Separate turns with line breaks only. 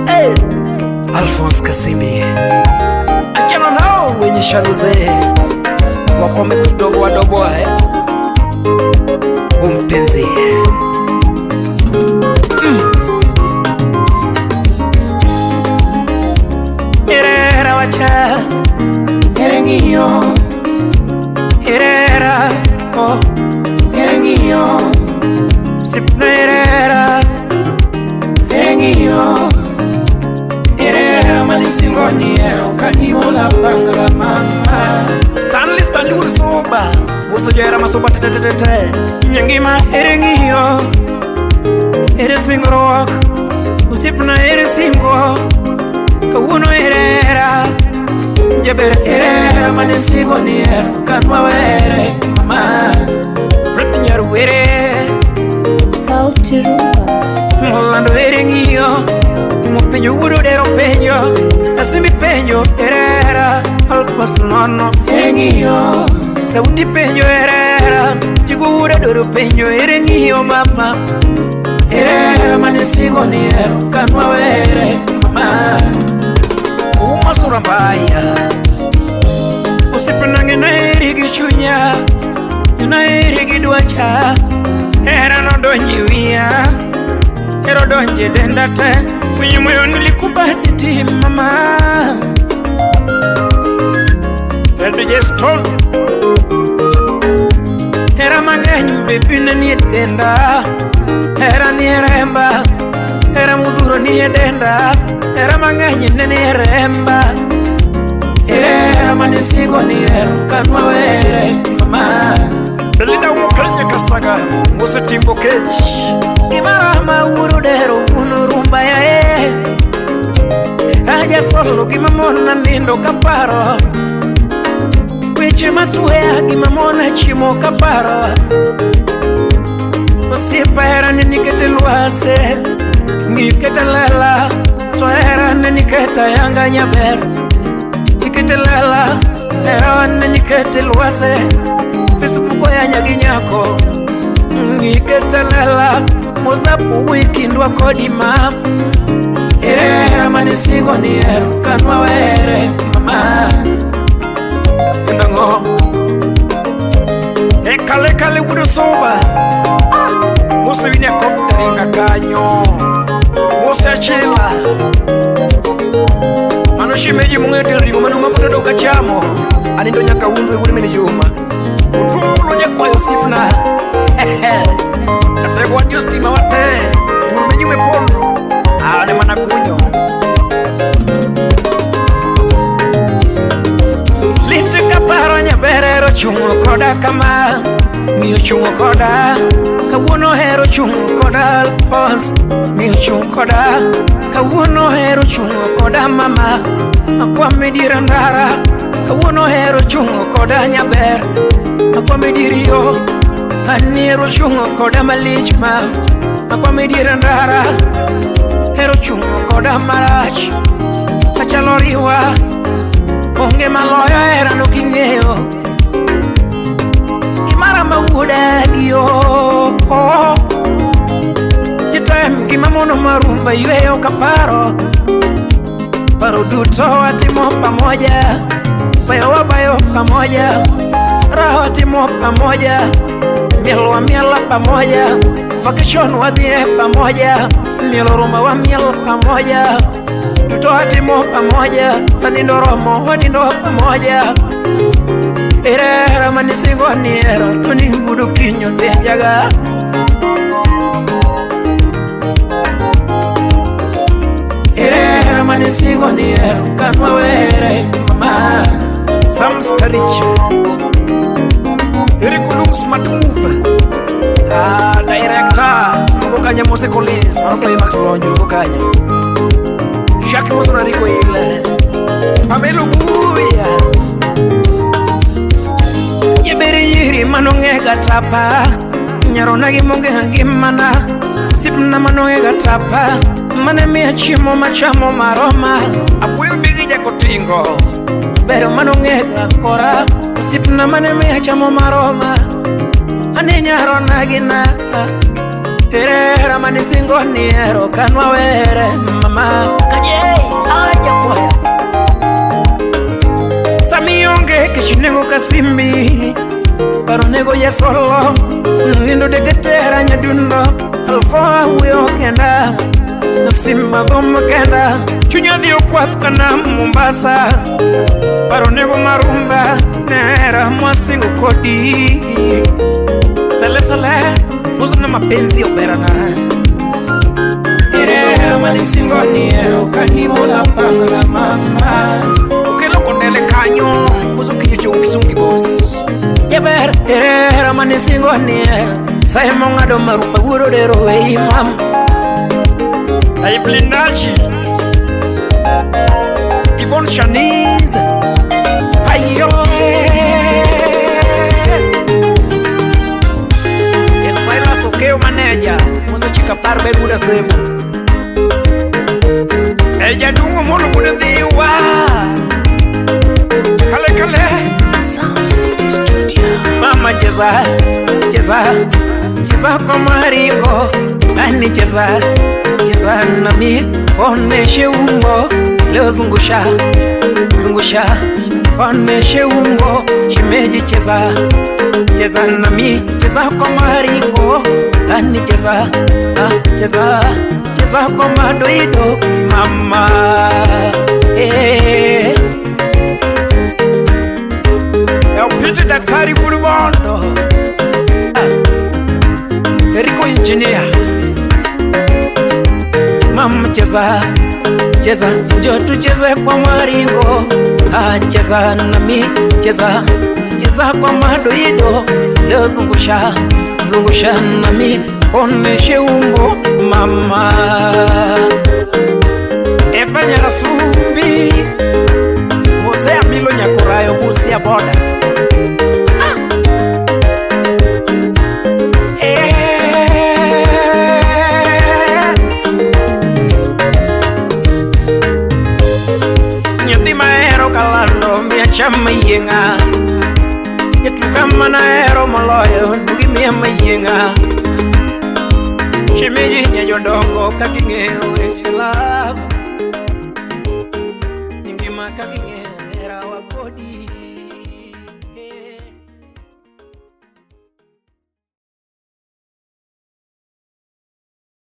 Hey, Alphonse Kasimbi, achana nao wenye sharuze wakome kudoboa doboa eh? Umpenzi Herera wacha
Erengio,
Herera oh
erengio,
Sipna Herera
erengio, erera manisingoni ukaniula pangala mama.
Stanley Stanley Usoba Usojaera masoba tetetete Nyangima erengio Ere singruok Usipna ere singo Kawuono erera Jaber
Erera manisingoni ukanwa were mama.
Fred Nyarwere
Sauti Rumba.
Molando ere ng'iyo Mopenjo wuod odero penjo Asimbi penjo erera Alfos nono
Erengio,
Sauti penjo erera Jigo wuod adoro penjo ere ng'iyo mama
erera manisingoni ukanwa were mama.
Uma sura mbaya Osiepna naheri gi chunya Naheri gi dwacha Hera nodonjo e wiya Hera odonjo e denda te Kwenye moyo nilikupa siti mama DJ Stone Hera mang'eny baby ne nie denda Hera nie remba Hera mudhuro nie denda Hera mang'eny ne nie remba
Erera manisingoni ukanwa were mama.
Belinda Umukenya Kasaga Musa Timbo Kech Gimarama wuoro dero wuono rumba yae Aja solo gima mona nindo kaparo Weche matweya gima mona chiemo kaparo Osiepa hera ne nikete lwase Nikete lela To hera ne nikete yanga nyaber Nikete lela Hera ne nikete lwase Facebook oyanya gi nyako Nikete lela Mozapu wikindwa kodi ma
Erera manisingoni ukanwa were mama.
Ndango E kale kale wudo soba Musa winya kopta kanyo Musa chila Mano shimeji mung'ete ring'o mano makotedo kachamo Anindo nyaka undwe wuod min Juma Utulo jakwayo osiepna Katego wan jostima wate Bur menyume polo Ane mana kunyo Lit kaparo nyaber hero chungo koda kama Miyo chungo koda Kawuono hero chungo koda Alphonse Miyo chungo koda Kawuono hero chungo koda mama Akwame dier ndara Kawuono hero chungo koda nyaber Akwame dier yo Aniero chungo koda malich ma Akwame dier ndara Hero chungo koda marach Achalo riwa Onge maloyo hera no king'eyo Gimara mawuoda gi oh Jitem gima mono marumba yweyo kaparo Paro duto watimo pamoja Bayo wabayo pamoja Raha watimo pamoja Miel wamiel pamoja Vacation wadhie pamoja Miel rumba wamiel pamoja Duto watimo pamoja Sanindo romo wanindo pamoja Erera manisingo niero Tuni gudu kinyo tenjaga
Erera manisingoni ukanwa were mama.
Sam Skarich Eric Lux Matuva Ah, director Lugo kanya Mose Collins Mano Climax Lonjo Lugo kanya Jacques Mose Nariko ile Pamelo Buya Jeberi nyiri manong'e gatapa Nyarona gi monge ngimana Sipna manong'e gatapa Mane miya chiemo machamo maroma Apuoyo bigi jakotingo Bero manong'e gakora Sipna mane miya chamo maroma Ane nyarona gina Ere hera mane singo ni hero kanwa were mama. Kaje aja kwaya. Sami onge kichinego kasimbi. Paro nego yesolo. Nindo degetera nyadundo. Alfa huyo kenda. Simba dhomo kenda. Chunya dhi okwath kana Mombasa. Paro nego marumba. Nera mwasingo kodi. Sele sele. Uzo na mapenzi oberana. Ere manisingo ni ero kanibola pangla mama. Ukelo kondele kanyo. Uzo kinyucho ukisungi boss. Yeber ere manisingo ni ero. Saemo ngado marupa wuro dero ei mam. Evelyn Nachi, Yvonne Shanice, ayo. Silas Okeo manager, Musa Chikapar Beruda Semo. Eja dungo mono kudhiwa. Kale kale.
Sound City Studio.
Mama cheza, cheza, cheza kwa maringo. Ani cheza, cheza nami, oneshe umbo. Leo zungusha, zungusha, oneshe umbo. Shemeji cheza, cheza nami, cheza kwa maringo. Ani cheza, ah, cheza, cheza kwa madoido. Mama, eh. Upite daktari Bulubondo. Ah. Eriko engineer. Mama cheza, cheza, njoo tucheze kwa maringo. Ah, cheza nami, cheza, cheza kwa madoido. Leo zungusha, zungusha nami, oneshe umbo mama. Efanya rasumbi. Mosea Milo Nyakorayo Busia boda. Nyathi mahero kalando miya cham mayieng'a. Jatuka manahero moloyo dugi miya mayieng'a. Shemeji nya jodongo kaka ing'eyo weche love.